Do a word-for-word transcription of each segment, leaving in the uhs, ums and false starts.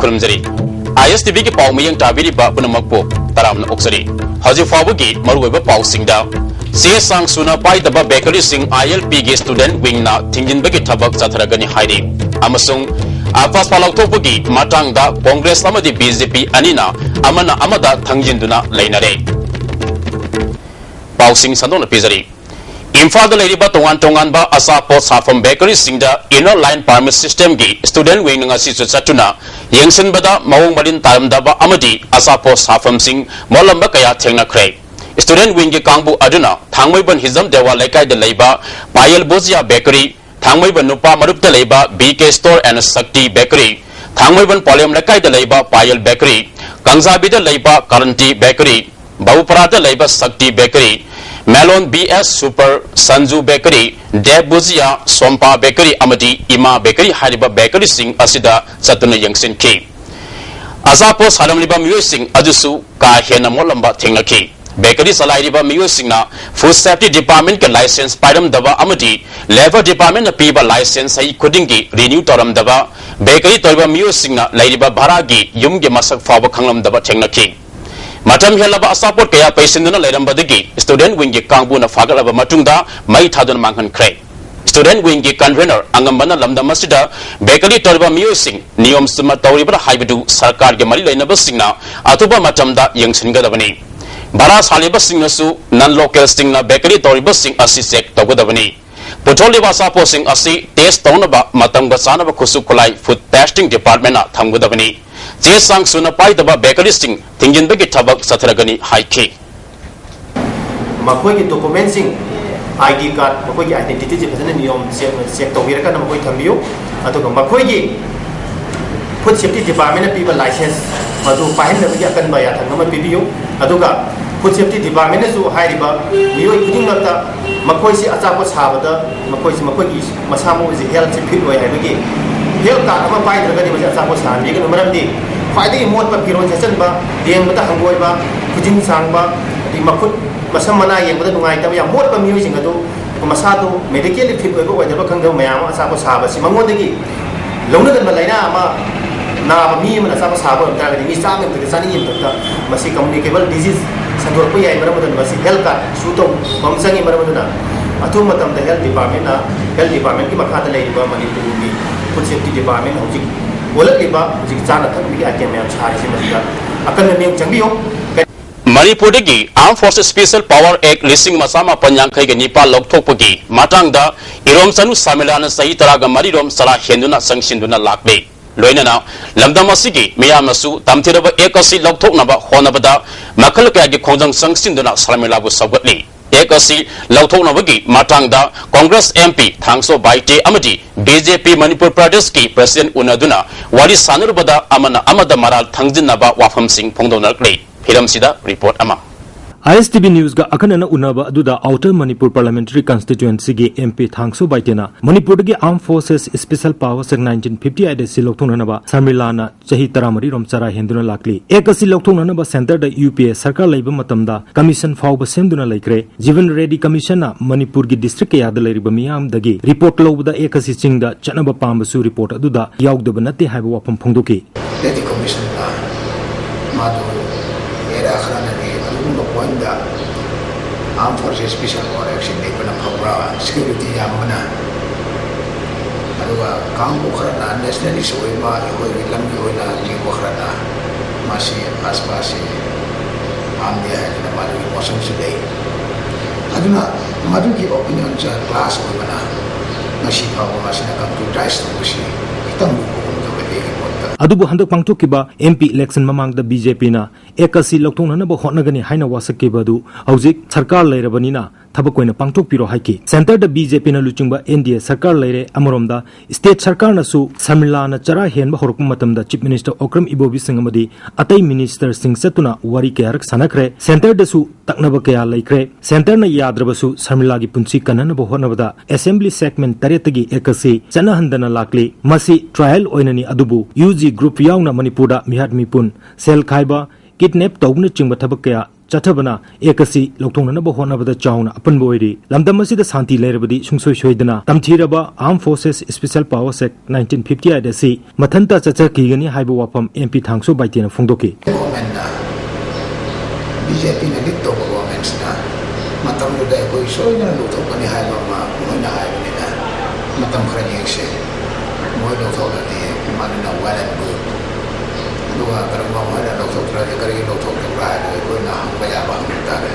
ꯈꯨꯔꯨꯝꯖꯔꯤ꯫ ꯑꯥꯏ S T ꯚꯤꯒꯤ ꯄꯥꯎ ꯃꯤꯠꯌꯦꯡ ꯇꯥꯕꯤꯔꯤꯕ ꯄꯨꯝꯅꯃꯛꯄꯨ ꯇꯔꯥꯝꯅ ꯑꯣꯛꯆꯔꯤ꯫ ꯍꯧꯖꯤꯛ ꯐꯥꯎꯕꯒꯤ ꯃꯔꯨꯑꯣꯏꯕ ꯄꯥꯎꯁꯤꯡꯗ, ꯆꯦ ꯆꯥꯡ ꯁꯨꯅ ꯄꯥꯏꯗꯕ ꯕꯦꯀꯔꯤꯁꯤꯡ ꯑꯥꯏ ꯑꯦꯜ ꯄꯤꯒꯤ ꯁ꯭ꯇꯨꯗꯦꯟꯠ ꯋꯤꯡꯅ ꯊꯤꯡꯖꯤꯟꯕꯒꯤ ꯊꯕꯛ ꯆꯠꯊꯔꯒꯅꯤ ꯍꯥꯏꯔꯤ꯫ ꯑꯃꯁꯨꯡ ꯑꯐꯥꯁꯄꯥ ꯂꯧꯊꯣꯛꯄꯒꯤ ꯃꯇꯥꯡꯗ ꯀꯣꯡꯒ꯭ꯔꯦꯁ ꯑꯃꯗꯤ ꯕꯤ ꯖꯦ ꯄꯤ ꯑꯅꯤꯅ ꯑꯃꯅ ꯑꯃꯗ ꯊꯪꯖꯤꯟꯗꯨꯅ ꯂꯩꯅꯔꯦ꯫ ꯄꯥꯎꯁꯤꯡ ꯁꯟꯗꯣꯛꯅ ꯄꯤꯖꯔꯤ꯫ ꯏꯝꯐꯥꯜꯗ ꯂꯩꯔꯤꯕ ꯇꯣꯉꯥꯟ ꯇꯣꯉꯥꯟꯕ ꯑꯆꯥꯄꯣꯠ ꯁꯥꯐꯝ ꯕꯦꯀꯔꯤꯁꯤꯡꯗ Inner Line Permit Systemꯒꯤ ꯁ꯭ꯇꯨꯗꯦꯟꯠ ꯋꯤꯡꯅ ꯉꯁꯤꯁꯨ ꯆꯠꯇꯨꯅ ꯌꯦꯡꯁꯤꯟꯕꯗ ꯃꯑꯣꯡ ꯃꯔꯤꯟ ꯇꯥꯔꯝꯗꯕ ꯑꯃꯗꯤ ꯑꯆꯥꯄꯣꯠ ꯁꯥꯐꯝꯁꯤꯡ ꯃꯣꯠꯂꯝꯕ ꯀꯌꯥ ꯊꯦꯡꯅꯈ꯭ꯔꯦ꯫ ꯁ꯭ꯇꯨꯗꯦꯟꯠ ꯋꯤꯡꯒꯤ ꯀꯥꯡꯕꯨ ꯑꯗꯨꯅ ꯊꯥꯡꯃꯩꯕꯟ ꯍꯤꯖꯝ ꯗꯦꯋꯥ ꯂꯩꯀꯥꯏꯗ ꯂꯩꯕ ꯄꯥꯌꯦꯜ ꯕꯨꯖꯤꯌꯥ ꯕꯦꯀꯔꯤ, ꯊꯥꯡꯃꯩꯕꯟ ꯅꯨꯄꯥ ꯃꯔꯨꯞꯇ ꯂꯩꯕ ꯕꯤ ꯀꯦ ꯁ꯭ꯇꯣꯔ ꯑꯦꯟ ꯁꯛꯇꯤ ꯕꯦꯀꯔꯤ, ꯊꯥꯡꯃꯩꯕꯟ ꯄꯣꯂꯦꯝ ꯂꯩꯀꯥꯏꯗ ꯂꯩꯕ ꯄꯥꯌꯦꯜ ꯕꯦꯀꯔꯤ, ꯀꯥꯡꯖꯥꯕꯤꯗ ꯂꯩꯕ ꯀꯥꯔꯟꯇꯤ ꯕꯦꯀꯔꯤ, ꯕꯥꯕꯨꯄꯥꯔꯥꯗ ꯂꯩꯕ ꯁꯛꯇꯤ ꯕꯦꯀꯔꯤ, ꯃꯦꯂꯣꯟ ꯕꯤ ꯑꯦꯁ ꯁꯨꯄꯔ, ꯁꯟꯖꯨ ꯕꯦꯀꯔꯤ, ꯗꯦꯕ ꯕꯨꯖꯤꯌꯥ, ꯁꯣꯝꯄꯥ ꯕꯦꯀꯔꯤ ꯑꯃꯗꯤ ꯏꯃꯥ ꯕꯦꯀꯔꯤ ꯍꯥꯏꯔꯤꯕ ꯕꯦꯀꯔꯤꯁꯤꯡ ꯑꯁꯤꯗ ꯆꯠꯇꯨꯅ ꯌꯦꯡꯁꯤꯟꯈꯤ꯫ ꯑꯆꯥꯄꯣꯠ ꯁꯥꯔꯝꯂꯤꯕ ꯃꯤꯑꯣꯏꯁꯤꯡ ꯑꯗꯨꯁꯨ ꯀꯥ ꯍꯦꯟꯅ ꯃꯣꯠꯂꯝꯕ ꯊꯦꯡꯅꯈꯤ꯫ ꯕꯦꯀꯔꯤ ꯆꯂꯥꯏꯔꯤꯕ ꯃꯤꯑꯣꯏꯁꯤꯡꯅ ꯐꯨꯗ ꯁꯦꯐꯇꯤ ꯗꯤꯄꯥꯔꯠꯃꯦꯟꯠꯀꯤ ꯂꯥꯏꯁꯦꯟꯁ ꯄꯥꯏꯔꯝꯗꯕ ꯑꯃꯗꯤ ꯂꯦꯕꯔ ꯗꯤꯄꯥꯔꯠꯃꯦꯟꯠꯅ ꯄꯤꯕ ꯂꯥꯏꯁꯦꯟꯁ ꯆꯍꯤ ꯈꯨꯗꯤꯡꯒꯤ ꯔꯤꯅ꯭ꯌꯨ ꯇꯧꯔꯝꯗꯕ, ꯕꯦꯀꯔꯤ ꯇꯧꯔꯤꯕ ꯃꯤꯑꯣꯏꯁꯤꯡꯅ ꯂꯩꯔꯤꯕ ꯚꯔꯥꯒꯤ ꯌꯨꯝꯒꯤ ꯃꯁꯛ ꯐꯥꯎꯕ ꯈꯪꯂꯝꯗꯕ ꯊꯦꯡꯅꯈꯤ꯫ ꯃꯇꯝ ꯍꯦꯜꯂꯕ ꯑꯆꯥꯄꯣꯠ ꯀꯌꯥ ꯄꯩꯁꯤꯟꯗꯨꯅ ꯂꯩꯔꯝꯕꯗꯒꯤ ꯁ꯭ꯇꯨꯗꯦꯟꯠ ꯋꯤꯡꯒꯤ ꯀꯥꯡꯕꯨꯅ ꯐꯥꯒꯠꯂꯕ ꯃꯇꯨꯡꯗ ꯃꯩ ꯊꯥꯗꯨꯅ ꯃꯥꯡꯍꯟꯈ꯭ꯔꯦ꯫ ꯁ꯭ꯇꯨꯗꯦꯟꯠ ꯋꯤꯡꯒꯤ ꯀꯟꯚꯦꯅꯔ ꯑꯉꯝꯕꯅ ꯂꯝꯗꯝ ꯑꯁꯤꯗ ꯕꯦꯀꯔꯤ ꯇꯧꯔꯤꯕ ꯃꯤꯑꯣꯏꯁꯤꯡ ꯅꯤꯌꯣꯝ ꯆꯨꯝꯅ ꯇꯧꯔꯤꯕ꯭ꯔꯥ ꯍꯥꯏꯕꯗꯨ ꯁꯔꯀꯥꯔꯒꯤ ꯃꯔꯤ ꯂꯩꯅꯕꯁꯤꯡꯅ ꯑꯊꯨꯕ ꯃꯇꯝꯗ ꯌꯦꯡꯁꯤꯟꯒꯗꯕꯅꯤ꯫ ꯚꯔꯥ ꯁꯥꯜꯂꯤꯕꯁꯤꯡꯅꯁꯨ ꯅꯟ ꯂꯣꯀꯦꯜꯁꯤꯡꯅ ꯕꯦꯀꯔꯤ ꯇꯧꯔꯤꯕꯁꯤꯡ ꯑꯁꯤ ꯆꯦꯛ ꯇꯧꯒꯗꯕꯅꯤ꯫ ꯄꯨꯊꯣꯛꯂꯤꯕ ꯑꯆꯥꯄꯣꯠꯁꯤꯡ ꯑꯁꯤ ꯇꯦꯁ ꯇꯧꯅꯕ ꯃꯇꯝꯒ ꯆꯥꯅꯕ ꯈꯨꯠꯁꯨ ꯈꯨꯠꯂꯥꯏ ꯐꯨꯗ ꯇꯦꯁꯇꯤꯡ ꯗꯤꯄꯥꯔꯠꯃꯦꯟꯠꯅ ꯊꯝꯒꯗꯕꯅꯤ꯫ ꯆꯦ ꯆꯥꯡ ꯁꯨꯅ ꯄꯥꯏꯗꯕ ꯕꯦꯀꯔꯤꯁꯤꯡ ꯊꯤꯡꯖꯤꯟꯕꯒꯤ ꯊꯕꯛ ꯆꯠꯊꯔꯒꯅꯤ ꯍꯥꯏꯈꯤ꯫ ꯃꯈꯣꯏꯒꯤ ꯗꯣꯀꯨꯃꯦꯟꯁꯤꯡ, ꯑꯥꯏ ꯗꯤ ꯀꯥꯔꯗ, ꯃꯈꯣꯏꯒꯤ ꯑꯥꯏꯗꯦꯟꯇꯤꯇꯤꯁꯦ ꯐꯖꯅ ꯅꯤꯌꯣꯝ ꯆꯦꯛ, ꯆꯦꯛ ꯇꯧꯕꯤꯔꯀꯥꯟꯗ ꯃꯈꯣꯏ ꯊꯝꯕꯤꯌꯨ꯫ ꯑꯗꯨꯒ ꯃꯈꯣꯏꯒꯤ ꯐꯨꯗ ꯁꯦꯐꯇꯤ ꯗꯤꯄꯥꯔꯠꯃꯦꯟꯅ ꯄꯤꯕ ꯂꯥꯏꯁꯦꯟꯁ ꯃꯗꯨ ꯄꯥꯏꯍꯟꯗꯕꯒꯤ ꯑꯀꯟꯕ ꯌꯥꯊꯪ ꯑꯃ ꯄꯤꯕꯤꯌꯨ꯫ ꯑꯗꯨꯒ ꯐꯨꯗ ꯁꯦꯐꯇꯤ ꯗꯤꯄꯥꯔꯠꯃꯦꯟꯅꯁꯨ ꯍꯥꯏꯔꯤꯕ ꯃꯤꯑꯣꯏ ꯈꯨꯗꯤꯡꯃꯛꯇ ꯃꯈꯣꯏꯁꯤ ꯑꯆꯥꯄꯣꯠ ꯁꯥꯕꯗ ꯃꯈꯣꯏꯁꯤ, ꯃꯈꯣꯏꯒꯤ ꯃꯁꯥ ꯃꯎꯁꯤ, ꯍꯦꯜꯠꯁꯤ ꯐꯤꯠ ꯑꯣꯏ ꯍꯥꯏꯕꯒꯤ ꯍꯦꯜꯠ ꯀꯥꯔꯗ ꯑꯃ ꯄꯥꯏꯗ꯭ꯔꯒꯗꯤ ꯃꯁꯤ ꯑꯆꯥꯄꯣꯠ ꯁꯥꯍꯟꯕꯤꯒꯅꯨ꯫ ꯃꯔꯝꯗꯤ ꯈ꯭ꯋꯥꯏꯗꯒꯤ ꯃꯣꯠꯄ ꯐꯤꯔꯣꯜ ꯁꯦꯠꯆꯟꯕ, ꯂꯦꯡꯕꯗ ꯍꯪꯒꯣꯏꯕ, ꯈꯨꯖꯤꯟ ꯁꯥꯡꯕ, ꯑꯗꯩ ꯃꯈꯨꯠ ꯃꯁꯝ ꯃꯅꯥ ꯌꯦꯡꯕꯗ ꯅꯨꯡꯉꯥꯏꯇꯕ, ꯌꯥꯝ ꯃꯣꯠꯄ ꯃꯤꯑꯣꯏꯁꯤꯡ ꯑꯗꯨ ꯃꯁꯥꯗꯨ ꯃꯦꯗꯤꯀꯦꯜꯂꯤ ꯐꯤꯠ ꯑꯣꯏꯕ ꯑꯣꯏꯗꯕ ꯈꯪꯗꯕ ꯃꯌꯥꯝ ꯑꯃ ꯑꯆꯥꯄꯣꯠ ꯁꯥꯕꯁꯤ ꯃꯉꯣꯟꯗꯒꯤ ꯂꯧꯅꯒꯟꯕ ꯂꯥꯏꯅꯥ ꯑꯃ ꯅꯥꯕ ꯃꯤ ꯑꯃꯅ ꯆꯥꯕ ꯁꯥꯕ ꯑꯣꯏꯕ ꯇꯥꯔꯒꯗꯤ ꯃꯤ ꯆꯥꯝꯃꯒꯤ ꯃꯊꯛꯇ ꯆꯥꯅꯤꯡꯉꯤ ꯃꯊꯛꯇ ꯃꯁꯤ communicable disease ꯁꯟꯗꯣꯔꯛꯄ ꯌꯥꯏ꯫ ꯃꯔꯝ ꯑꯗꯨꯅ ꯃꯁꯤ health card issue ꯇꯧꯕ ꯑꯃ ꯆꯪꯉꯤ꯫ ꯃꯔꯝ ꯑꯗꯨꯅ ꯑꯊꯨꯕ ꯃꯇꯝꯗ health department ꯅ, health department ꯀꯤ ꯃꯈꯥꯗ ꯂꯩꯔꯤꯕ ꯃꯅꯤꯄꯨꯔꯒꯤ food safety department ꯍꯧꯖꯤꯛ ꯑꯣꯜꯂꯛꯂꯤꯕ ꯍꯧꯖꯤꯛ ꯆꯥꯅ ꯊꯛꯅꯕꯒꯤ item ꯃꯌꯥꯝ ꯁꯥꯔꯤꯁꯤ ꯃꯁꯤꯗ ꯑꯀꯟꯕ ꯃꯤꯠꯌꯦꯡ ꯆꯪꯕꯤꯌꯨ꯫ ꯃꯅꯤꯄꯨꯔꯗꯒꯤ Armed Forces Special Power Act ꯂꯤꯁꯤꯡ ꯑꯃ ꯆꯥꯃꯥꯄꯟ ꯌꯥꯡꯈꯩꯒ ꯅꯤꯄꯥꯜ ꯂꯧꯊꯣꯛꯄꯒꯤ ꯃꯇꯥꯡꯗ ꯏꯔꯣꯝꯆꯅꯨ ꯁꯔꯃꯤꯂꯥꯅ ꯆꯍꯤ ꯇꯔꯥꯒ ꯃꯔꯤꯔꯣꯝ ꯆꯔꯥ ꯍꯦꯟꯗꯨꯅ ꯆꯪꯁꯤꯟꯗꯨꯅ ꯂꯥꯛꯂꯤ꯫ ꯂꯣꯏꯅꯅ ꯂꯝꯗꯝ ꯑꯁꯤꯒꯤ ꯃꯤꯌꯥꯝꯅꯁꯨ ꯇꯝꯊꯤꯔꯕ act ꯑꯁꯤ ꯂꯧꯊꯣꯛꯅꯕ ꯍꯣꯠꯅꯕꯗ ꯃꯈꯜ ꯀꯌꯥꯒꯤ ꯈꯣꯡꯖꯪ ꯆꯪꯁꯤꯟꯗꯨꯅ ꯁꯔꯃꯤꯂꯥꯕꯨ ꯁꯧꯒꯠꯂꯤ꯫ Act ꯑꯁꯤ ꯂꯧꯊꯣꯛꯅꯕꯒꯤ ꯃꯇꯥꯡꯗ Congress M P ꯊꯥꯡꯁꯣ ꯕꯥꯏꯇꯦ ꯑꯃꯗꯤ B J P ꯃꯅꯤꯄꯨꯔ ꯄ꯭ꯔꯗꯦꯁꯀꯤ president ꯎꯅꯗꯨꯅ ꯋꯥꯔꯤ ꯁꯥꯟꯅꯔꯨꯕꯗ ꯑꯃꯅ ꯑꯃꯗ ꯃꯔꯥꯜ ꯊꯪꯖꯤꯟꯅꯕ ꯋꯥꯐꯝꯁꯤꯡ ꯐꯣꯡꯗꯣꯛꯅꯔꯛꯂꯤ꯫ ꯐꯤꯂꯝꯁꯤꯗ report ꯑꯃ꯫ I S T V News ꯒ ꯑꯈꯟꯅꯅ ꯎꯅꯕ ꯑꯗꯨꯗ Outer Manipur Parliamentary Constituency ꯒꯤ M P ꯊꯥꯡꯁꯣ ꯕꯥꯏꯇꯦꯅ ꯃꯅꯤꯄꯨꯔꯗꯒꯤ Armed Forces Special Powers Act nineteen fifty eight ꯑꯁꯤ ꯂꯧꯊꯣꯛꯅꯅꯕ ꯁꯔꯃꯤꯂꯥꯅ ꯆꯍꯤ ꯇꯔꯥꯃꯔꯤꯔꯣꯝ ꯆꯔꯥ ꯍꯦꯟꯗꯨꯅ ꯂꯥꯛꯂꯤ꯫ Act ꯑꯁꯤ ꯂꯧꯊꯣꯛꯅꯅꯕ centre the U P A ꯁꯔꯀꯥꯔ ꯂꯩꯕ ꯃꯇꯝꯗ commission ꯐꯥꯎꯕ ꯁꯦꯝꯗꯨꯅ ꯂꯩꯈ꯭ꯔꯦ꯫ Jeevan Reddy Commission ꯅ ꯃꯅꯤꯄꯨꯔꯒꯤ district ꯀꯌꯥꯗ ꯂꯩꯔꯤꯕ ꯃꯤꯌꯥꯝꯗꯒꯤ report ꯂꯧꯕꯗ Act ꯑꯁꯤ ꯆꯤꯡꯗ ꯆꯠꯅꯕ ꯄꯥꯝꯕꯁꯨ report ꯑꯗꯨꯗ ꯌꯥꯎꯗꯕ ꯅꯠꯇꯦ ꯍꯥꯏꯕ ꯋꯥꯐꯝ ꯐꯣꯡꯗꯣꯛꯈꯤ꯫ Reddy Commission ꯅ ꯃꯥꯗꯨ area ꯈꯔꯅꯗꯤ ꯑꯗꯨꯒꯨꯝꯕ point ꯗ Armed Forces Special Power Act ꯁꯤ ꯂꯩꯕꯅ ꯐꯕ꯭ꯔꯥ, security ꯌꯥꯝꯕꯅ, ꯑꯗꯨꯒ ꯀꯥꯡꯕꯨ ꯈꯔꯅ nationalist ꯑꯣꯏꯕ ꯑꯩꯈꯣꯏꯒꯤ ꯂꯝꯒꯤ ꯑꯣꯏꯅ ꯌꯦꯡꯕ ꯈꯔꯅ ꯃꯁꯤ ꯑꯁꯄꯥꯁꯤ ꯄꯥꯝꯗꯦ ꯍꯥꯏꯗꯅ ꯃꯗꯨꯒꯤ motion ꯁꯨ ꯂꯩ꯫ ꯑꯗꯨꯅ ꯃꯗꯨꯒꯤ opinion ꯁꯦ clash ꯑꯣꯏꯕꯅ ꯉꯁꯤ ꯐꯥꯎꯕ ꯃꯁꯤꯅ concretize ꯇꯧꯕꯁꯤ ꯈꯤꯇꯪ ꯂꯨꯕꯒꯨꯝ ꯇꯧꯋꯦ ꯑꯩꯒꯤ ꯃꯣꯠꯇ꯫ ꯑꯗꯨꯕꯨ ꯍꯟꯗꯛ ꯄꯥꯡꯊꯣꯛꯈꯤꯕ M P election ꯃꯃꯥꯡꯗ B J P ꯅ Act ꯑꯁꯤ ꯂꯧꯊꯣꯛꯅꯅꯕ ꯍꯣꯠꯅꯒꯅꯤ ꯍꯥꯏꯅ ꯋꯥꯁꯛꯈꯤꯕ ꯑꯗꯨ ꯍꯧꯖꯤꯛ ꯁꯔꯀꯥꯔ ꯂꯩꯔꯕꯅꯤꯅ ꯊꯕꯛ ꯑꯣꯏꯅ ꯄꯥꯡꯊꯣꯛꯄꯤꯔꯣ ꯍꯥꯏꯈꯤ꯫ Centre ꯗ B J P ꯅ ꯂꯨꯆꯤꯡꯕ N D A ꯁꯔꯀꯥꯔ ꯂꯩꯔꯦ꯫ ꯑꯃꯔꯣꯝꯗ state ꯁꯔꯀꯥꯔꯅꯁꯨ ꯁꯔꯃꯤꯂꯥꯅ ꯆꯔꯥ ꯍꯦꯟꯕ ꯍꯧꯔꯛꯄ ꯃꯇꯝꯗ Chief Minister Okram Ibobi Singh ꯑꯃꯗꯤ ꯑꯇꯩ minister ꯁꯤꯡ ꯆꯠꯇꯨꯅ ꯋꯥꯔꯤ ꯀꯌꯥꯔꯛ ꯁꯥꯟꯅꯈ꯭ꯔꯦ꯫ Centre ꯗꯁꯨ ꯇꯛꯅꯕ ꯀꯌꯥ ꯂꯩꯈ꯭ꯔꯦ꯫ Centre ꯅ ꯌꯥꯗ꯭ꯔꯕꯁꯨ ꯁꯔꯃꯤꯂꯥꯒꯤ ꯄꯨꯟꯁꯤ ꯀꯟꯅꯅꯕ ꯍꯣꯠꯅꯕꯗ assembly segment ꯇꯔꯦꯠꯇꯒꯤ Act ꯑꯁꯤ ꯆꯠꯅꯍꯟꯗꯅ ꯂꯥꯛꯂꯤ꯫ ꯃꯁꯤ trial ꯑꯣꯏꯅꯅꯤ, ꯑꯗꯨꯕꯨ U G group ꯌꯥꯎꯅ ꯃꯅꯤꯄꯨꯔꯗ ꯃꯤꯍꯥꯠ ꯃꯤꯄꯨꯟ, ꯁꯦꯜ ꯈꯥꯏꯕ, kidnap ꯇꯧꯕꯅꯆꯤꯡꯕ ꯊꯕꯛ ꯀꯌꯥ ꯆꯠꯊꯕꯅ ꯑꯦꯛ ꯑꯁꯤ ꯂꯧꯊꯣꯛꯅꯅꯕ ꯍꯣꯠꯅꯕꯗ ꯆꯥꯎꯅ ꯑꯄꯟꯕ ꯑꯣꯏꯔꯤ꯫ ꯂꯝꯗꯝ ꯑꯁꯤꯗ ꯁꯥꯟꯇꯤ ꯂꯩꯔꯕꯗꯤ ꯁꯨꯡꯁꯣꯏ ꯁꯣꯏꯗꯅ ꯇꯝꯊꯤꯔꯕ Armed Forces Special Powers Act nineteen fifty eight ꯑꯁꯤ ꯃꯊꯟꯇ ꯆꯠꯆꯈꯤꯒꯅꯤ ꯍꯥꯏꯕ ꯋꯥꯐꯝ ꯑꯦꯝ ꯄꯤ ꯊꯥꯡꯁꯣ ꯕꯥꯏꯇꯦꯅ ꯐꯣꯡꯗꯣꯛꯈꯤ꯫ ꯒꯣꯚꯔꯟꯃꯦꯟꯠꯅ, ꯕꯤ ꯖꯦ ꯄꯤꯅ ꯂꯤꯗ ꯇꯧꯕ ꯒꯣꯚꯔꯟꯃꯦꯟꯠꯁꯤꯅ ꯃꯇꯝꯗꯨꯗ ꯑꯩꯈꯣꯏ ꯁꯣꯏꯗꯅ ꯂꯧꯊꯣꯛꯀꯅꯤ ꯍꯥꯏꯕ ꯑꯃ ꯃꯣꯏꯅ ꯍꯥꯏꯕꯅꯤꯅ ꯃꯇꯝ ꯈꯔ ꯌꯦꯡꯁꯦ꯫ ꯃꯣꯏ ꯂꯧꯊꯣꯛꯂꯗꯤ ꯃꯗꯨꯅ well and good꯫ ꯑꯗꯨꯒ ꯀꯔꯝꯕ ꯃꯣꯏꯅ ꯂꯧꯊꯣꯛꯇ꯭ꯔꯗꯤ ꯀꯔꯤꯒꯤ ꯂꯧꯊꯣꯛꯇꯕ꯭ꯔꯥ ꯍꯥꯏꯕꯗꯨ ꯑꯩꯈꯣꯏꯅ ꯍꯪꯕ ꯌꯥꯕ ꯍꯪꯕ ꯇꯥꯔꯦ꯫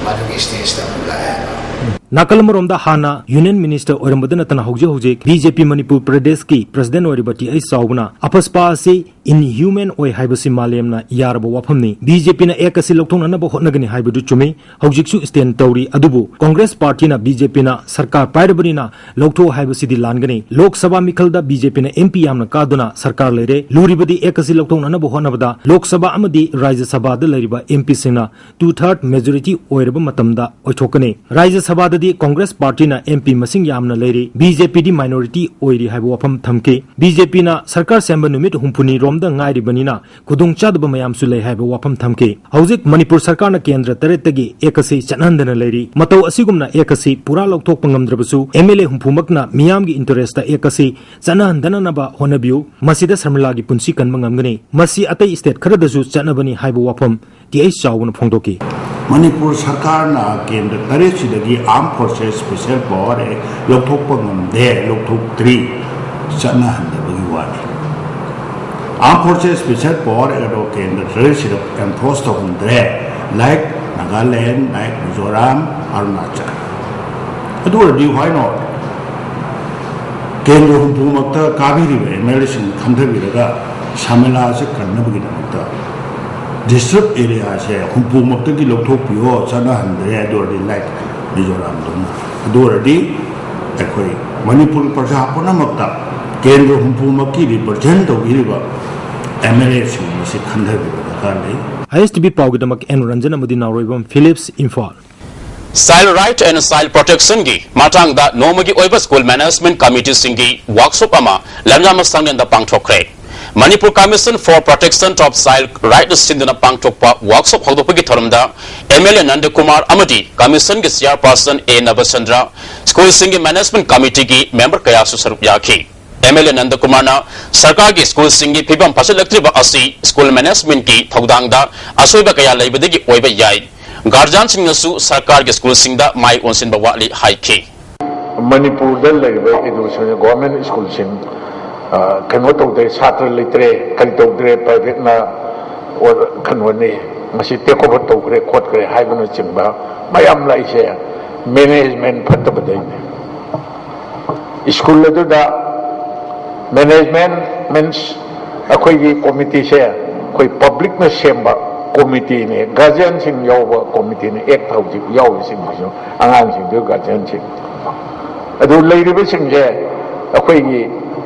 ꯃꯗꯨꯒꯤ ꯁ꯭ꯇꯦꯖꯇ ꯑꯃꯨꯛ ꯂꯥꯛꯑꯦ ꯍꯥꯏꯕ꯫ ꯅꯥꯀꯜ ꯑꯃꯔꯣꯝꯗ ꯍꯥꯟꯅ ꯌꯨꯅꯤꯌꯟ ꯃꯤꯅꯤꯁꯇꯔ ꯑꯣꯏꯔꯝꯕꯗ ꯅꯠꯇꯅ ꯍꯧꯖꯤꯛ ꯍꯧꯖꯤꯛ ꯕꯤ ꯖꯦ ꯄꯤ ꯃꯅꯤꯄꯨꯔ ꯄ꯭ꯔꯗꯦꯁꯀꯤ ꯄ꯭ꯔꯁꯤꯗꯦꯟꯠ ꯑꯣꯏꯔꯤꯕ ꯇꯤ ꯑꯩꯆ ꯆꯥꯎꯕꯅ ꯑꯄꯁꯄꯥ ꯑꯁꯤ inhuman ꯑꯣꯏ ꯍꯥꯏꯕꯁꯤ ꯃꯥꯂꯦꯝꯅ ꯌꯥꯔꯕ ꯋꯥꯐꯝꯅꯤ꯫ ꯕꯤ ꯖꯦ ꯄꯤꯅ ꯑꯦꯛ ꯑꯁꯤ ꯂꯧꯊꯣꯛꯅꯅꯕ ꯍꯣꯠꯅꯒꯅꯤ ꯍꯥꯏꯕꯗꯨ ꯆꯨꯝꯃꯤ꯫ ꯍꯧꯖꯤꯛꯁꯨ stand ꯇꯧꯔꯤ꯫ ꯑꯗꯨꯕꯨ ꯀꯣꯡꯒ꯭ꯔꯦꯁ ꯄꯥꯔꯇꯤꯅ ꯕꯤ ꯖꯦ ꯄꯤꯅ ꯁꯔꯀꯥꯔ ꯄꯥꯏꯔꯕꯅꯤꯅ ꯂꯧꯊꯣꯛ ꯍꯥꯏꯕꯁꯤꯗꯤ ꯂꯥꯟꯒꯅꯤ꯫ ꯂꯣꯛ ꯁꯚꯥ ꯃꯤꯈꯜꯗ ꯕꯤ ꯖꯦ ꯄꯤꯅ ꯑꯦꯝ ꯄꯤ ꯌꯥꯝꯅ ꯀꯥꯗꯨꯅ ꯁꯔꯀꯥꯔ ꯂꯩꯔꯦ꯫ ꯂꯨꯔꯤꯕꯗꯤ ꯑꯦꯛ ꯑꯁꯤ ꯂꯧꯊꯣꯛꯅꯅꯕ ꯍꯣꯠꯅꯕꯗ ꯂꯣꯛ ꯁꯚꯥ ꯑꯃꯗꯤ ꯔꯥꯖ꯭ꯌ ꯁꯚꯥꯗ ꯂꯩꯔꯤꯕ ꯑꯦꯝ ꯄꯤꯁꯤꯡꯅ two third majority ꯑꯣꯏꯔꯕ ꯃꯇꯝꯗ ꯑꯣꯏꯊꯣꯛꯀꯅꯤ꯫ ꯔꯥꯖ꯭ꯌ ꯁꯚꯥꯗꯗꯤ ꯀꯣꯡꯒ꯭ꯔꯦꯁ ꯄꯥꯔꯇꯤꯅ ꯑꯦꯝ ꯄꯤ ꯃꯁꯤꯡ ꯌꯥꯝꯅ ꯂꯩꯔꯤ, ꯕꯤ ꯖꯦ ꯄꯤꯗꯤ minority ꯑꯣꯏꯔꯤ ꯍꯥꯏꯕ ꯋꯥꯐꯝ ꯊꯝꯈꯤ꯫ ꯕꯤ ꯖꯦ ꯄꯤꯅ ꯁꯔꯀꯥꯔ ꯁꯦꯝꯕ ꯅꯨꯃꯤꯠ ꯍꯨꯝꯐꯨꯅꯤ ꯔꯣꯝꯗ ꯉꯥꯏꯔꯤꯕꯅꯤꯅ ꯈꯨꯗꯣꯡꯆꯥꯗꯕ ꯃꯌꯥꯝꯁꯨ ꯂꯩ ꯍꯥꯏꯕ ꯋꯥꯐꯝ ꯊꯝꯈꯤ꯫ ꯍꯧꯖꯤꯛ ꯃꯅꯤꯄꯨꯔ ꯁꯔꯀꯥꯔꯅ ꯀꯦꯟꯗ꯭ꯔ ꯇꯔꯦꯠꯇꯒꯤ ꯑꯦꯛ ꯑꯁꯤ ꯆꯠꯅꯍꯟꯗꯅ ꯂꯩꯔꯤ꯫ ꯃꯇꯧ ꯑꯁꯤꯒꯨꯝꯅ ꯑꯦꯛ ꯑꯁꯤ ꯄꯨꯔꯥ ꯂꯧꯊꯣꯛꯄ ꯉꯝꯗ꯭ꯔꯕꯁꯨ, ꯑꯦꯝ ꯑꯦꯜ ꯑꯦ ꯍꯨꯝꯐꯨꯃꯛꯅ ꯃꯤꯌꯥꯝꯒꯤ interest ꯑꯦꯛ ꯑꯁꯤ ꯆꯠꯅꯍꯟꯗꯅꯅꯕ ꯍꯣꯠꯅꯕꯤꯌꯨ꯫ ꯃꯁꯤꯗ ꯁꯔꯃꯤꯂꯥꯒꯤ ꯄꯨꯟꯁꯤ ꯀꯟꯕ ꯉꯝꯒꯅꯤ꯫ ꯃꯁꯤ ꯑꯇꯩ state ꯈꯔꯗꯁꯨ ꯆꯠꯅꯕꯅꯤ ꯍꯥꯏꯕ ꯋꯥꯐꯝ ꯇꯤ ꯑꯩꯆ ꯆꯥꯎꯕꯅ ꯐꯣꯡꯗꯣꯛꯈꯤ꯫ ꯃꯅꯤꯄꯨꯔ ꯁꯔꯀꯥꯔꯅ ꯀꯦꯟꯗ꯭ꯔ ꯇꯔꯦꯠꯁꯤꯗꯒꯤ Armed Forces Special Power Act ꯂꯧꯊꯣꯛꯄ ꯉꯝꯗꯦ, ꯂꯧꯊꯣꯛꯇ꯭ꯔꯤ, ꯆꯠꯅꯍꯟꯗꯕꯒꯤ ꯋꯥꯅꯤ꯫ Armed Forces Special Power Act ꯑꯗꯣ ꯀꯦꯟꯗ꯭ꯔ ꯇꯔꯦꯠꯁꯤꯗ enforce ꯇꯧꯍꯟꯗ꯭ꯔꯦ, like Nagaland, like Mizoram, Arunachal. ꯑꯗꯨ ꯑꯣꯏꯔꯗꯤ why not? ꯀꯦꯟꯗ꯭ꯔ ꯍꯨꯝꯐꯨꯃꯛꯇ ꯀꯥꯕꯤꯔꯤꯕ ꯑꯦꯝ ꯑꯦꯜ ꯑꯦꯁꯤꯡ ꯈꯟꯊꯕꯤꯔꯒ ꯁꯥꯃꯦꯂꯥꯁꯦ ꯀꯟꯅꯕꯒꯤꯗꯃꯛꯇ disturbed areaꯁꯦ ꯍꯨꯝꯐꯨꯃꯛꯇꯒꯤ ꯂꯧꯊꯣꯛꯄꯤꯌꯣ, ꯆꯠꯅꯍꯟꯗ꯭ꯔꯦ, ꯑꯗꯨ ꯑꯣꯏꯔꯗꯤ like ꯃꯤꯖꯣꯔꯥꯝꯗꯧꯅ꯫ ꯑꯗꯨ ꯑꯣꯏꯔꯗꯤ ꯑꯩꯈꯣꯏ ꯃꯅꯤꯄꯨꯔ ꯄ꯭ꯔꯖꯥ ꯄꯨꯝꯅꯃꯛꯇ ꯀꯦꯟꯗ꯭ꯔ ꯍꯨꯝꯐꯨꯃꯛꯀꯤ represent ꯇꯧꯕꯤꯔꯤꯕ ꯑꯦꯝ ꯑꯦꯜ ꯑꯦꯁꯤꯡ ꯑꯁꯤ ꯈꯟꯊꯕꯤꯕ ꯗꯔꯀꯥꯔ ꯂꯩ꯫ ꯑꯥꯏ ꯑꯦꯁ ꯇꯤ ꯚꯤ ꯄꯥꯎꯒꯤꯗꯃꯛ ꯑꯦꯟ ꯔꯟꯖꯟ ꯑꯃꯗꯤ ꯅꯥꯎꯔꯣꯏꯕꯝ Philips, Imphal. Child Right and Child Protectionꯒꯤ ꯃꯇꯥꯡꯗ ꯅꯣꯡꯃꯒꯤ ꯑꯣꯏꯕ school management committeeꯁꯤꯡꯒꯤ workshop ꯑꯃ ꯂꯝꯌꯥꯟꯕ ꯁꯪꯂꯦꯟꯗ ꯄꯥꯡꯊꯣꯛꯈ꯭ꯔꯦ꯫ Manipur Commission for Protection of Child Right ꯅ ꯁꯤꯟꯗꯨꯅ ꯄꯥꯡꯊꯣꯛꯄ workshop ꯍꯧꯗꯣꯛꯄꯒꯤ ꯊꯧꯔꯝꯗ M L A ꯅꯟꯗꯀꯨꯃꯥꯔ ꯑꯃꯗꯤ Commission ꯒꯤ chairperson A ꯅꯕꯆꯟꯗ꯭ꯔ, school ꯁꯤꯡꯒꯤ management committee ꯒꯤ member ꯀꯌꯥꯁꯨ ꯁꯔꯨꯛ ꯌꯥꯈꯤ꯫ M L A ꯅꯟꯗꯀꯨꯃꯥꯔꯅ ꯁꯔꯀꯥꯔꯒꯤ school ꯁꯤꯡꯒꯤ ꯐꯤꯕꯝ ꯐꯠꯁꯤꯜꯂꯛꯇ꯭ꯔꯤꯕ ꯑꯁꯤ school management ꯀꯤ ꯊꯧꯗꯥꯡꯗ ꯑꯁꯣꯏꯕ ꯀꯌꯥ ꯂꯩꯕꯗꯒꯤ ꯑꯣꯏꯕ ꯌꯥꯏ, guardian ꯁꯤꯡꯅꯁꯨ ꯁꯔꯀꯥꯔꯒꯤ school ꯁꯤꯡꯗ ꯃꯥꯏ ꯑꯣꯟꯁꯤꯟꯕ ꯋꯥꯠꯂꯤ ꯍꯥꯏꯈꯤ꯫ ꯃꯅꯤꯄꯨꯔꯗ ꯂꯩꯔꯤꯕ education, government school ꯁꯤꯡ, ꯑ, ꯀꯩꯅꯣ ꯇꯧꯗꯦ, ꯁꯥꯇ꯭ꯔ ꯂꯩꯇ꯭ꯔꯦ, ꯀꯔꯤ ꯇꯧꯗ꯭ꯔꯦ, private ꯅ ꯑꯣꯔ ꯀꯩꯅꯣꯅꯤ, ꯃꯁꯤ take over ꯇꯧꯈ꯭ꯔꯦ ꯈꯣꯠꯈ꯭ꯔꯦ ꯍꯥꯏꯕꯅꯆꯤꯡꯕ ꯃꯌꯥꯝ ꯂꯥꯛꯏꯁꯦ management ꯐꯠꯇꯕꯗꯩꯅꯦ꯫ School ꯑꯗꯨꯗ management means ꯑꯩꯈꯣꯏꯒꯤ committee ꯁꯦ ꯑꯩꯈꯣꯏ public ꯅ ꯁꯦꯝꯕ committee ꯅꯦ, guardian ꯁꯤꯡ ꯌꯥꯎꯕ committee ꯅꯦ, act ꯍꯧꯖꯤꯛ ꯌꯥꯎꯔꯤꯁꯤꯡꯁꯤꯁꯨ ꯑꯉꯥꯡꯁꯤꯡꯗꯨ guardian ꯁꯤꯡ꯫ ꯑꯗꯨ ꯂꯩꯔꯤꯕꯁꯤꯡꯁꯦ ꯑꯩꯈꯣꯏꯒꯤ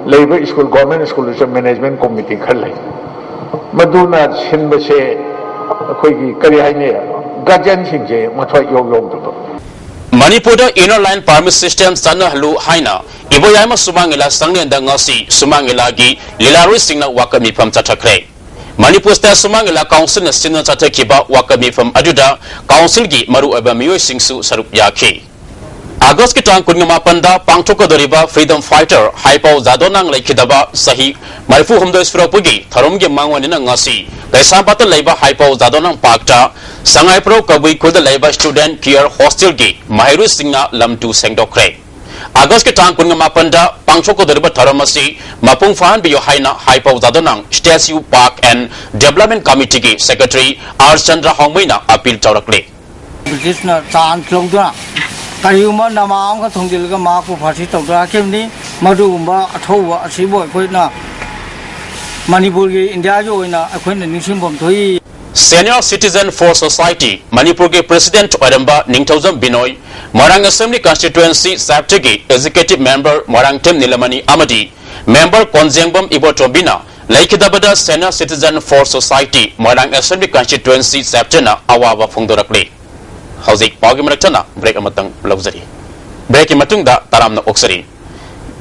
ꯂꯩꯔꯤꯕ school, government school ꯗꯨꯁꯨ management committee ꯈꯔ ꯂꯩ꯫ ꯃꯗꯨꯅ ꯁꯤꯟꯕꯁꯦ ꯑꯩꯈꯣꯏꯒꯤ ꯀꯔꯤ ꯍꯥꯏꯅꯤ, guardian ꯁꯤꯡꯁꯦ ꯃꯊ꯭ꯋꯥꯏ ꯏꯌꯥꯎ ꯌꯥꯎꯗꯕ꯫ ꯃꯅꯤꯄꯨꯔꯗ inner line permit system ꯆꯠꯅꯍꯜꯂꯨ ꯍꯥꯏꯅ ꯏꯕꯣꯌꯥꯏꯃ ꯁꯨꯃꯥꯡ ꯂꯤꯂꯥ ꯁꯪꯂꯦꯟꯗ ꯉꯁꯤ ꯁꯨꯃꯥꯡ ꯂꯤꯂꯥꯒꯤ ꯂꯤꯂꯥꯔꯣꯏꯁꯤꯡꯅ ꯋꯥꯀꯠ ꯃꯤꯐꯝ ꯆꯠꯊꯈ꯭ꯔꯦ꯫ ꯃꯅꯤꯄꯨꯔ State ꯁꯨꯃꯥꯡ ꯂꯤꯂꯥ council ꯅ ꯁꯤꯟꯗꯨꯅ ꯆꯠꯊꯈꯤꯕ ꯋꯥꯀꯠ ꯃꯤꯐꯝ ꯑꯗꯨꯗ council ꯒꯤ ꯃꯔꯨꯑꯣꯏꯕ ꯃꯤꯑꯣꯏꯁꯤꯡꯁꯨ ꯁꯔꯨꯛ ꯌꯥꯈꯤ꯫ August ꯀꯤ ꯇꯥꯡ ꯀꯨꯟꯃꯥꯄꯟꯗ ꯄꯥꯡꯊꯣꯛꯀꯗꯧꯔꯤꯕ freedom fighter ꯍꯥꯏꯄꯥꯎ ꯖꯥꯗꯣꯅꯥꯡ ꯂꯩꯈꯤꯗꯕ ꯆꯍꯤ ꯃꯔꯤꯐꯨ ꯍꯨꯝꯗꯣꯏ ꯁꯨꯔꯛꯄꯒꯤ ꯊꯧꯔꯝꯒꯤ ꯃꯥꯡꯑꯣꯏꯅꯅ ꯉꯁꯤ ꯀꯩꯁꯥꯝꯄꯥꯠꯇ ꯂꯩꯕ ꯍꯥꯏꯄꯥꯎ ꯖꯥꯗꯣꯅꯥꯡ park ꯇ ꯁꯉꯥꯏꯄ꯭ꯔꯧ ꯀꯕꯨꯏ ꯈꯨꯜꯗ ꯂꯩꯕ student care hostel ꯒꯤ ꯃꯍꯩꯔꯣꯏꯁꯤꯡꯅ ꯂꯝ ꯇꯨ ꯁꯦꯡꯗꯣꯛꯈ꯭ꯔꯦ꯫ August ꯀꯤ ꯇꯥꯡ ꯀꯨꯟꯃꯥꯄꯟꯗ ꯄꯥꯡꯊꯣꯛꯀꯗꯧꯔꯤꯕ ꯊꯧꯔꯝ ꯑꯁꯤ ꯃꯄꯨꯡ ꯐꯥꯍꯟꯕꯤꯌꯨ ꯍꯥꯏꯅ ꯍꯥꯏꯄꯥꯎ ꯖꯥꯗꯣꯅꯥꯡ Statue Park and Development Committee ꯒꯤ secretary R ꯆꯟꯗ꯭ꯔ ꯍꯥꯎꯃꯩꯅ appeal ꯇꯧꯔꯛꯂꯤ꯫ ꯕ꯭ꯔꯤꯇꯤꯁꯅ ꯆꯥꯟꯁ ꯂꯧꯗꯨꯅ ꯀꯔꯤꯒꯨꯝꯕ ꯅꯃꯥ ꯑꯃꯈꯛ ꯊꯣꯡꯖꯤꯜꯂꯒ ꯃꯍꯥꯛꯄꯨ ꯐꯥꯁꯤ ꯇꯧꯊꯔꯛꯈꯤꯕꯅꯤ꯫ ꯃꯗꯨꯒꯨꯝꯕ ꯑꯊꯧꯕ ꯑꯁꯤꯕꯨ ꯑꯩꯈꯣꯏꯅ ꯃꯅꯤꯄꯨꯔꯒꯤ, ꯏꯟꯗꯤꯌꯥꯒꯤ ꯑꯣꯏꯅ ꯑꯩꯈꯣꯏꯅ ꯅꯤꯡꯁꯤꯡꯐꯝ ꯊꯣꯛꯏ꯫ Senior Citizen for Society ꯃꯅꯤꯄꯨꯔꯒꯤ president ꯑꯣꯏꯔꯝꯕ ꯅꯤꯡꯊꯧꯖꯝ ꯕꯤꯅꯣꯏ, ꯃꯣꯏꯔꯥꯡ Assembly Constituency Chapter ꯒꯤ executive member ꯃꯣꯏꯔꯥꯡꯊꯦꯝ ꯅꯤꯂꯃꯅꯤ ꯑꯃꯗꯤ member ꯀꯣꯟꯖꯦꯡꯕꯝ ꯏꯕꯣꯇꯣꯝꯕꯤꯅ ꯂꯩꯈꯤꯗꯕꯗ Senior Citizen for Society Moirang Assembly Constituency Chapter ꯅ ꯑꯋꯥꯕ ꯐꯣꯡꯗꯣꯔꯛꯂꯤ꯫ ꯍꯧꯖꯤꯛ ꯄꯥꯎꯒꯤ ꯃꯔꯛ ꯊꯠꯅ break ꯑꯃꯇꯪ ꯂꯧꯖꯔꯤ꯫ Break ꯀꯤ ꯃꯇꯨꯡꯗ ꯇꯔꯥꯝꯅ ꯑꯣꯛꯆꯔꯤ꯫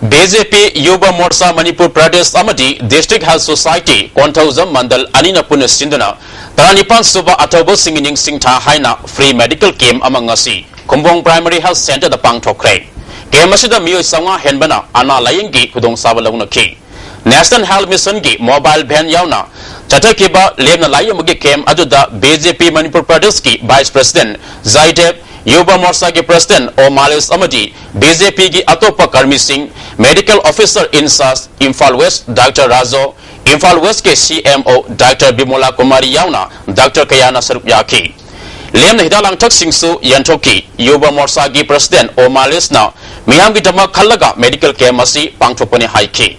ꯕꯤ ꯖꯦ ꯄꯤ ꯌꯨꯕ ꯃꯣꯔꯆꯥ ꯃꯅꯤꯄꯨꯔ ꯄ꯭ꯔꯗꯦꯁ ꯑꯃꯗꯤ District Health Society ꯀꯣꯟꯊꯧꯖꯝ ꯃꯟꯗꯜ ꯑꯅꯤꯅ ꯄꯨꯟꯅ ꯁꯤꯟꯗꯨꯅ ꯇꯔꯥꯅꯤꯄꯥꯟ ꯁꯨꯕ ꯑꯊꯧꯕꯁꯤꯡꯒꯤ ꯅꯤꯡꯁꯤꯡꯊꯥ ꯍꯥꯏꯅ free medical camp ꯑꯃ ꯉꯁꯤ ꯈꯨꯝꯕꯣꯡ Primary Health Centreꯗ ꯄꯥꯡꯊꯣꯛꯈ꯭ꯔꯦ꯫ Camp ꯑꯁꯤꯗ ꯃꯤꯑꯣꯏ ꯆꯥꯝꯃꯉꯥ ꯍꯦꯟꯕꯅ ꯑꯅꯥ ꯂꯥꯌꯦꯡꯒꯤ ꯈꯨꯗꯣꯡꯆꯥꯕ ꯂꯧꯅꯈꯤ꯫ National Health Missionꯒꯤ mobile van ꯌꯥꯎꯅ ꯆꯠꯊꯈꯤꯕ ꯂꯦꯝꯅ ꯂꯥꯏꯌꯦꯡꯕꯒꯤ camp ꯑꯗꯨꯗ ꯕꯤ ꯖꯦ ꯄꯤ ꯃꯅꯤꯄꯨꯔ ꯄ꯭ꯔꯗꯦꯁꯀꯤ Vice President ꯖꯥꯏꯗꯦꯕ, ꯌꯨꯕ ꯃꯣꯔꯆꯥꯒꯤ President ꯑꯣ ꯃꯥꯂꯦꯁ ꯑꯃꯗꯤ ꯕꯤ ꯖꯦ ꯄꯤꯒꯤ ꯑꯇꯣꯞꯄ ꯀꯔꯃꯤꯁꯤꯡ, Medical Officer in Charge Imphal West doctor Rajo, Imphal Westꯀꯤ ꯁꯤ ꯑꯦꯝ ꯑꯣ ꯗꯥꯛꯇꯔ ꯕꯤꯃꯣꯂꯥ ꯀꯨꯃꯥꯔꯤ ꯌꯥꯎꯅ ꯗꯥꯛꯇꯔ ꯀꯌꯥꯅ ꯁꯔꯨꯛ ꯌꯥꯈꯤ꯫ ꯂꯦꯝꯅ ꯍꯤꯗꯥꯛ ꯂꯥꯡꯊꯛꯁꯤꯡꯁꯨ ꯌꯦꯟꯊꯣꯛꯈꯤ꯫ ꯌꯨꯕ ꯃꯣꯔꯆꯥꯒꯤ President ꯑꯣ ꯃꯥꯂꯦꯁꯅ ꯃꯤꯌꯥꯝꯒꯤꯗꯃꯛ ꯈꯜꯂꯒ medical camp ꯑꯁꯤ ꯄꯥꯡꯊꯣꯛꯄꯅꯤ ꯍꯥꯏꯈꯤ꯫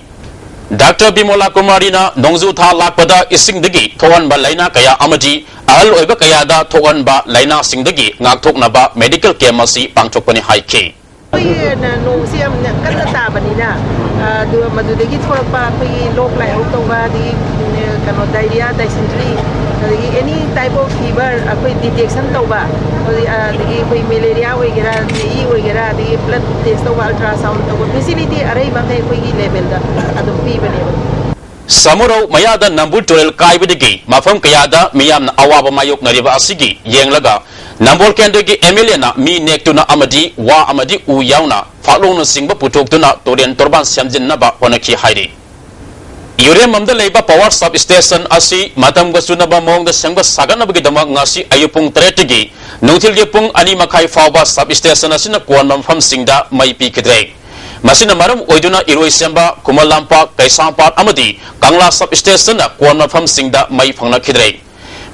ꯗꯥꯛꯇꯔ ꯕꯤꯃꯣꯂꯥ ꯀꯨꯃꯥꯔꯤꯅ ꯅꯣꯡꯖꯨ ꯊꯥ ꯂꯥꯛꯄꯗ ꯏꯁꯤꯡꯗꯒꯤ ꯊꯣꯛꯍꯟꯕ ꯂꯥꯏꯅꯥ ꯀꯌꯥ ꯑꯃꯗꯤ ꯑꯍꯜ ꯑꯣꯏꯕ ꯀꯌꯥꯗ ꯊꯣꯛꯍꯟꯕ ꯂꯥꯏꯅꯥꯁꯤꯡꯗꯒꯤ ꯉꯥꯛꯊꯣꯛꯅꯕ medical camp ꯑꯁꯤ ꯄꯥꯡꯊꯣꯛꯄꯅꯤ ꯍꯥꯏꯈꯤ꯫ ꯑꯩꯈꯣꯏꯒꯤ ꯅꯣꯡꯁꯤ ꯌꯥꯝꯅ ꯀꯟꯅ ꯇꯥꯕꯅꯤꯅ, ꯑ, ꯑꯗꯨ ꯃꯗꯨꯗꯒꯤ ꯊꯣꯛꯂꯛꯄ ꯑꯩꯈꯣꯏꯒꯤ ꯂꯣꯛ ꯂꯥꯏꯍꯧ ꯇꯧꯕ, ꯑꯗꯒꯤ, ꯎꯝ, ꯀꯩꯅꯣ, diarrhea, dysentery, ꯑꯗꯒꯤ any type of fever ꯑꯩꯈꯣꯏ detection ꯇꯧꯕ, ꯑꯗꯒꯤ, ꯑ, ꯑꯗꯒꯤ ꯑꯩꯈꯣꯏ malaria ꯑꯣꯏꯒꯦꯔꯥ, ꯖꯦ ꯏ ꯑꯣꯏꯒꯦꯔꯥ, ꯑꯗꯒꯤ blood test ꯇꯧꯕ, ultrasound ꯇꯧꯕ facility ꯑꯔꯩꯕ ꯃꯈꯩ ꯑꯩꯈꯣꯏꯒꯤ levelꯗ ꯑꯗꯨꯝ ꯄꯤꯕꯅꯦꯕ꯫ ꯁꯃꯨꯔꯧ ꯃꯌꯥꯗ ꯅꯝꯕꯨꯜ ꯇꯨꯔꯦꯜ ꯀꯥꯏꯕꯗꯒꯤ ꯃꯐꯝ ꯀꯌꯥꯗ ꯃꯤꯌꯥꯝꯅ ꯑꯋꯥꯕ ꯃꯥꯌꯣꯛꯅꯔꯤꯕ ꯑꯁꯤꯒꯤ ꯌꯦꯡꯂꯒ ꯅꯝꯕꯣꯜ ꯀꯦꯟꯗ꯭ꯔꯒꯤ ꯑꯦꯝ ꯑꯦꯜ ꯑꯦꯅ ꯃꯤ ꯅꯦꯛꯇꯨꯅ ꯑꯃꯗꯤ ꯋꯥ ꯑꯃꯗꯤ ꯎ ꯌꯥꯎꯅ ꯐꯥꯛꯂꯣꯡꯅꯆꯤꯡꯕ ꯄꯨꯊꯣꯛꯇꯨꯅ ꯇꯨꯔꯦꯟ ꯇꯣꯔꯕꯥꯟ ꯁꯦꯝꯖꯤꯟꯅꯕ ꯍꯣꯠꯅꯈꯤ ꯍꯥꯏꯔꯤ꯫ ꯌꯨꯔꯦꯝꯕꯝꯗ ꯂꯩꯕ power sub station ꯑꯁꯤ ꯃꯇꯝꯒ ꯆꯨꯅꯕ ꯃꯑꯣꯡꯗ ꯁꯦꯝꯒꯠ ꯁꯥꯒꯠꯅꯕꯒꯤꯗꯃꯛ ꯉꯁꯤ ꯑꯌꯨꯛ ꯄꯨꯡ ꯇꯔꯦꯠꯇꯒꯤ ꯅꯨꯡꯊꯤꯜꯒꯤ ꯄꯨꯡ ꯑꯅꯤ ꯃꯈꯥꯏ ꯐꯥꯎꯕ sub station ꯑꯁꯤꯅ ꯀꯣꯟꯕ ꯃꯐꯝꯁꯤꯡꯗ ꯃꯩ ꯄꯤꯈꯤꯗ꯭ꯔꯦ꯫ ꯃꯁꯤꯅ ꯃꯔꯝ ꯑꯣꯏꯗꯨꯅ ꯏꯔꯣꯏꯁꯦꯝꯕ, ꯈꯨꯃꯟ ꯂꯝꯄꯥꯛ, ꯀꯩꯁꯥꯝꯄꯥꯠ ꯑꯃꯗꯤ ꯀꯪꯂꯥ sub stationꯅ ꯀꯣꯟꯕ ꯃꯐꯝꯁꯤꯡꯗ ꯃꯩ ꯐꯪꯅꯈꯤꯗ꯭ꯔꯦ꯫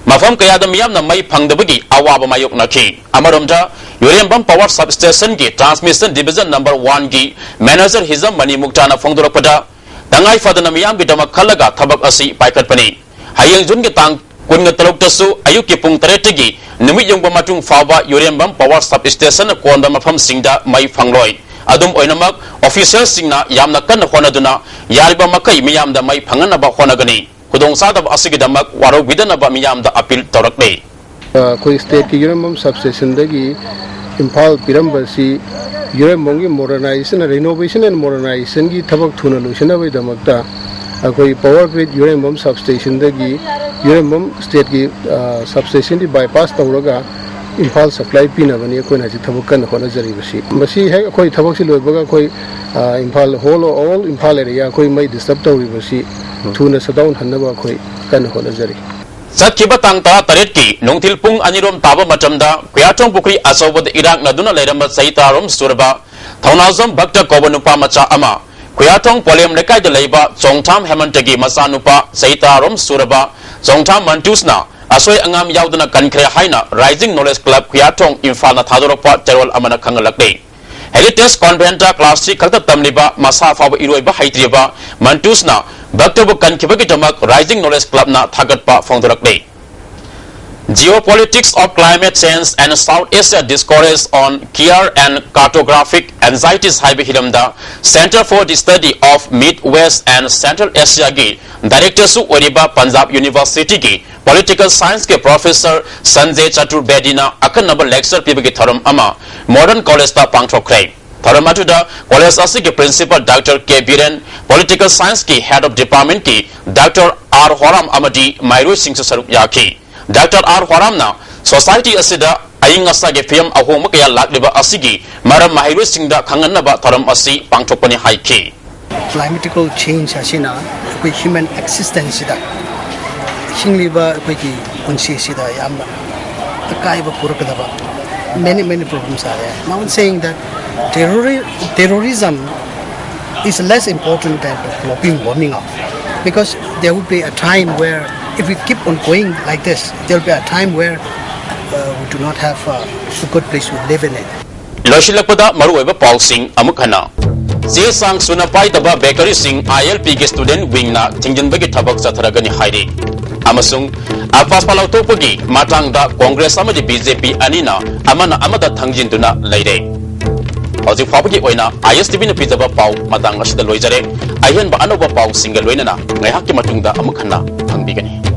ꯃꯐꯝ ꯀꯌꯥꯗ ꯃꯤꯌꯥꯝꯅ ꯃꯩ ꯐꯪꯗꯕꯒꯤ ꯑꯋꯥꯕ ꯃꯥꯌꯣꯛꯅꯈꯤ꯫ ꯑꯃꯔꯣꯝꯗ, ꯌꯨꯔꯦꯝꯕꯝ power sub stationꯒꯤ transmission division number oneꯒꯤ manager ꯍꯤꯖꯝ ꯃꯅꯤꯃꯨꯛꯇꯥꯅ ꯐꯣꯡꯗꯣꯔꯛꯄꯗ, ꯇꯉꯥꯏ ꯐꯗꯅ ꯃꯤꯌꯥꯝꯒꯤꯗꯃꯛ ꯈꯜꯂꯒ ꯊꯕꯛ ꯑꯁꯤ ꯄꯥꯏꯈꯠꯄꯅꯤ꯫ ꯍꯌꯦꯡ ꯖꯨꯟꯒꯤ ꯇꯥꯡ ꯀꯨꯟꯒ ꯇꯔꯨꯛꯇꯁꯨ ꯑꯌꯨꯛꯀꯤ ꯄꯨꯡ ꯇꯔꯦꯠꯇꯒꯤ ꯅꯨꯃꯤꯠ ꯌꯨꯡꯕ ꯃꯇꯨꯡ ꯐꯥꯎꯕ ꯌꯨꯔꯦꯝꯕꯝ power sub stationꯅ ꯀꯣꯟꯕ ꯃꯐꯝꯁꯤꯡꯗ ꯃꯩ ꯐꯪꯂꯣꯏ꯫ ꯑꯗꯨꯝ ꯑꯣꯏꯅꯃꯛ, officialꯁꯤꯡꯅ ꯌꯥꯝꯅ ꯀꯟꯅ ꯍꯣꯠꯅꯗꯨꯅ ꯌꯥꯔꯤꯕ ꯃꯈꯩ ꯃꯤꯌꯥꯝꯗ ꯃꯩ ꯐꯪꯍꯟꯅꯕ ꯍꯣꯠꯅꯒꯅꯤ꯫ ꯈꯨꯗꯣꯡꯆꯥꯗꯕ ꯑꯁꯤꯒꯤꯗꯃꯛ ꯋꯥꯔꯧꯕꯤꯗꯅꯕ ꯃꯤꯌꯥꯝꯗ appeal ꯇꯧꯔꯛꯂꯤ꯫ ꯑꯩꯈꯣꯏ stateꯀꯤ ꯌꯨꯔꯦꯝꯕꯝ sub stationꯗꯒꯤ Imphal ꯄꯤꯔꯝꯕꯁꯤ ꯌꯨꯔꯦꯝꯕꯝꯒꯤ modernization, renovation and modernization ꯒꯤ ꯊꯕꯛ ꯊꯨꯅ ꯂꯣꯏꯁꯤꯟꯅꯕꯒꯤꯗꯃꯛꯇ ꯑꯩꯈꯣꯏ power grid ꯌꯨꯔꯦꯝꯕꯝ substation ꯗꯒꯤ, ꯌꯨꯔꯦꯝꯕꯝ state ꯀꯤ, ꯑ, substation ꯗꯤ bypass ꯇꯧꯔꯒ ꯏꯝꯐꯥꯜ supply ꯄꯤꯅꯕꯅꯤ ꯑꯩꯈꯣꯏꯅ ꯍꯧꯖꯤꯛ ꯊꯕꯛ ꯀꯟꯅ ꯍꯣꯠꯅꯖꯔꯤꯕꯁꯤ꯫ ꯃꯁꯤ ꯍꯦꯛ ꯑꯩꯈꯣꯏ ꯊꯕꯛꯁꯤ ꯂꯣꯏꯕꯒ ꯑꯩꯈꯣꯏ, ꯑ, Imphal, whole, all Imphal area ꯑꯩꯈꯣꯏ ꯃꯩ disturb ꯇꯧꯔꯤꯕꯁꯤ ꯊꯨꯅ shutdown ꯍꯟꯅꯕ ꯑꯩꯈꯣꯏ ꯀꯟꯅ ꯍꯣꯠꯅꯖꯔꯤ꯫ ꯆꯠꯈꯤꯕ ꯇꯥꯡ ꯇꯔꯥꯇꯔꯦꯠꯀꯤ ꯅꯨꯡꯊꯤꯜ ꯄꯨꯡ ꯑꯅꯤꯔꯣꯝ ꯇꯥꯕ ꯃꯇꯝꯗ ꯈꯨꯌꯥꯊꯣꯡ ꯄꯨꯈ꯭ꯔꯤ ꯑꯆꯧꯕꯗ ꯏꯔꯥꯛꯅꯗꯨꯅ ꯂꯩꯔꯝꯕ ꯆꯍꯤ ꯇꯔꯥꯔꯣꯝ ꯁꯨꯔꯕ ꯊꯧꯅꯥꯖꯝ ꯚꯛꯇ ꯀꯧꯕ ꯅꯨꯄꯥ ꯃꯆꯥ ꯑꯃ, ꯈꯨꯌꯥꯊꯣꯡ ꯄꯣꯂꯦꯝ ꯂꯩꯀꯥꯏꯗ ꯂꯩꯕ ꯆꯣꯡꯊꯥꯝ ꯍꯦꯃꯟꯇꯒꯤ ꯃꯆꯥꯅꯨꯄꯥ ꯆꯍꯤ ꯇꯔꯥꯔꯣꯝ ꯁꯨꯔꯕ ꯆꯣꯡꯊꯥꯝ ꯃꯟꯇꯨꯁꯅ ꯑꯁꯣꯏ ꯑꯉꯥꯝ ꯌꯥꯎꯗꯅ ꯀꯟꯈ꯭ꯔꯦ ꯍꯥꯏꯅ Rising Knowledge Club ꯈꯨꯌꯥꯊꯣꯡ ꯏꯝꯐꯥꯜꯅ ꯊꯥꯗꯣꯔꯛꯄ ꯆꯦꯔꯣꯜ ꯑꯃꯅ ꯈꯪꯍꯜꯂꯛꯂꯤ꯫ Heritage Convent ꯀ꯭ꯂꯥꯁ ꯊ꯭ꯔꯤ ꯈꯛꯇ ꯇꯝꯂꯤꯕ ꯃꯁꯥ ꯐꯥꯎꯕ ꯏꯔꯣꯏꯕ ꯍꯩꯇ꯭ꯔꯤꯕ ꯃꯟꯇꯨꯁꯅ ꯚꯛꯇꯕꯨ ꯀꯟꯈꯤꯕꯒꯤꯗꯃꯛ Rising Knowledge Clubꯅ ꯊꯥꯒꯠꯄ ꯐꯣꯡꯗꯣꯔꯛꯂꯤ꯫ Geopolitics of Climate Change and South Asia Discourse on Care and Cartographic Anxieties ꯍꯥꯏꯕ ꯍꯤꯔꯝꯗ Center for the Study of Mid West and Central Asiaꯒꯤ directorꯁꯨ ꯑꯣꯏꯔꯤꯕ Punjab Universityꯒꯤ Political Scienceꯀꯤ Professor Sanjay Chaturvediꯅ ꯑꯈꯟꯅꯕ lecture ꯄꯤꯕꯒꯤ ꯊꯧꯔꯝ ꯑꯃ Modern Collegeꯇ ꯄꯥꯡꯊꯣꯛꯈ꯭ꯔꯦ꯫ ꯊꯧꯔꯝ ꯑꯗꯨꯗ college ꯑꯁꯤꯒꯤ Principal Doctor K Biren, Political Scienceꯀꯤ Head of Departmentꯀꯤ Doctor R Horam ꯑꯃꯗꯤ ꯃꯍꯩꯔꯣꯏꯁꯤꯡꯁꯨ ꯁꯔꯨꯛ ꯌꯥꯈꯤ꯫ Doctor R Horamꯅ society ꯑꯁꯤꯗ ꯑꯏꯪ ꯑꯁꯥꯒꯤ ꯐꯤꯕꯝ ꯑꯍꯣꯡꯕ ꯀꯌꯥ ꯂꯥꯛꯂꯤꯕ ꯑꯁꯤꯒꯤ ꯃꯔꯝ ꯃꯍꯩꯔꯣꯏꯁꯤꯡꯗ ꯈꯪꯍꯟꯅꯕ ꯊꯧꯔꯝ ꯑꯁꯤ ꯄꯥꯡꯊꯣꯛꯄꯅꯤ ꯍꯥꯏꯈꯤ꯫ Climatical change ꯑꯁꯤꯅ ꯑꯩꯈꯣꯏ human existenceꯁꯤꯗ, ꯍꯤꯡꯂꯤꯕ ꯑꯩꯈꯣꯏꯒꯤ ꯄꯨꯟꯁꯤꯁꯤꯗ ꯌꯥꯝꯅ ꯑꯀꯥꯏꯕ ꯄꯨꯔꯛꯀꯗꯕ many, many problems are there. Now I'm saying that terrori-, terrorism is less important than global warming up, because there would be a time where, if we keep on going like this, there will be a time where, uh, we do not have, uh, a good place to live in it. ꯂꯣꯏꯁꯤꯜꯂꯛꯄꯗ ꯃꯔꯨꯑꯣꯏꯕ ꯄꯥꯎꯁꯤꯡ ꯑꯃꯨꯛ ꯍꯟꯅ꯫ ꯆꯦ ꯆꯥꯡ ꯁꯨꯅ ꯄꯥꯏꯗꯕ bakeryꯁꯤꯡ ILPꯒꯤ student wingꯅ ꯊꯤꯡꯖꯤꯟꯕꯒꯤ ꯊꯕꯛ ꯆꯠꯊꯔꯒꯅꯤ ꯍꯥꯏꯔꯤ꯫ ꯑꯃꯁꯨꯡ ꯑꯐꯥꯐꯥ ꯂꯧꯊꯣꯛꯄꯒꯤ ꯃꯇꯥꯡꯗ Congress ꯑꯃꯗꯤ BJP ꯑꯅꯤꯅ ꯑꯃꯅ ꯑꯃꯗ ꯊꯪꯖꯤꯟꯗꯨꯅ ꯂꯩꯔꯦ꯫ ꯍꯧꯖꯤꯛ ꯐꯥꯎꯕꯒꯤ ꯑꯣꯏꯅ ISTVꯅ ꯄꯤꯖꯕ ꯄꯥꯎ ꯃꯇꯥꯡ ꯑꯁꯤꯗ ꯂꯣꯏꯖꯔꯦ꯫ ꯑꯍꯦꯟꯕ ꯑꯅꯧꯕ ꯄꯥꯎꯁꯤꯡꯒ ꯂꯣꯏꯅꯅ ꯉꯥꯏꯍꯥꯛꯀꯤ ꯃꯇꯨꯡꯗ ꯑꯃꯨꯛ ꯍꯟꯅ ꯐꯪꯕꯤꯒꯅꯤ꯫